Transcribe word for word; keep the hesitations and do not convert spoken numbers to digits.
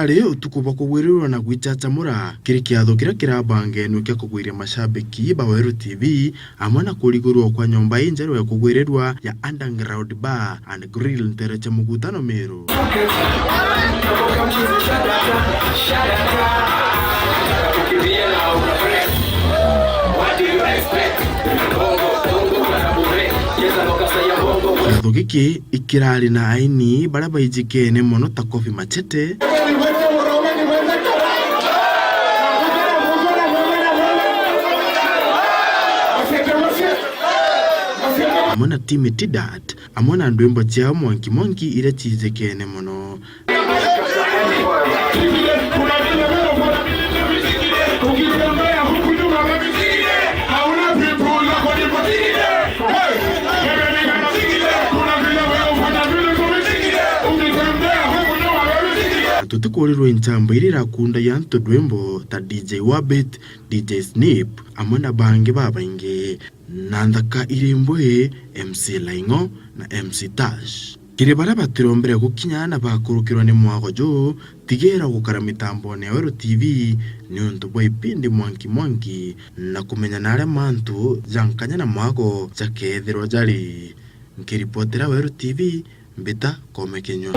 Ari utuku bwa kugwirirwa na gwichachamura kiri kiatho kiria kirabangenwe kia kugwiria mashabiki ba Weru T V, amwe na kurigurwa kwa nyomba injeru ya kugwirirwa ya Underground Bar and Grill ntere cha Mugutano Meru. Kiatho giki ikirari na aini baria baijikene mono ta Kofi Machete, amwe na Timmy Tidat, amwe na ndwimbo ciao mwanki mwanki iria ciijikene mono. Tutikuurirwa i nchamba iria irakundagia antu ndwimbo ta D J Wabit, D J Snip, amwe na bangi babaingi. Na nthaka iri mbui, M C Laing'o na M C Tash. Kiri baria batirombere gukinya na bakurukirwa ni mwago juu, tigira gukara mitambone ya Weru T V niuntu bwa ipindi mwanki mwanki na kumenya naria mantu ja nkanya na mwago jakeethirwa jari. Nkiripotera Weru T V, mbita Koome Kinyua.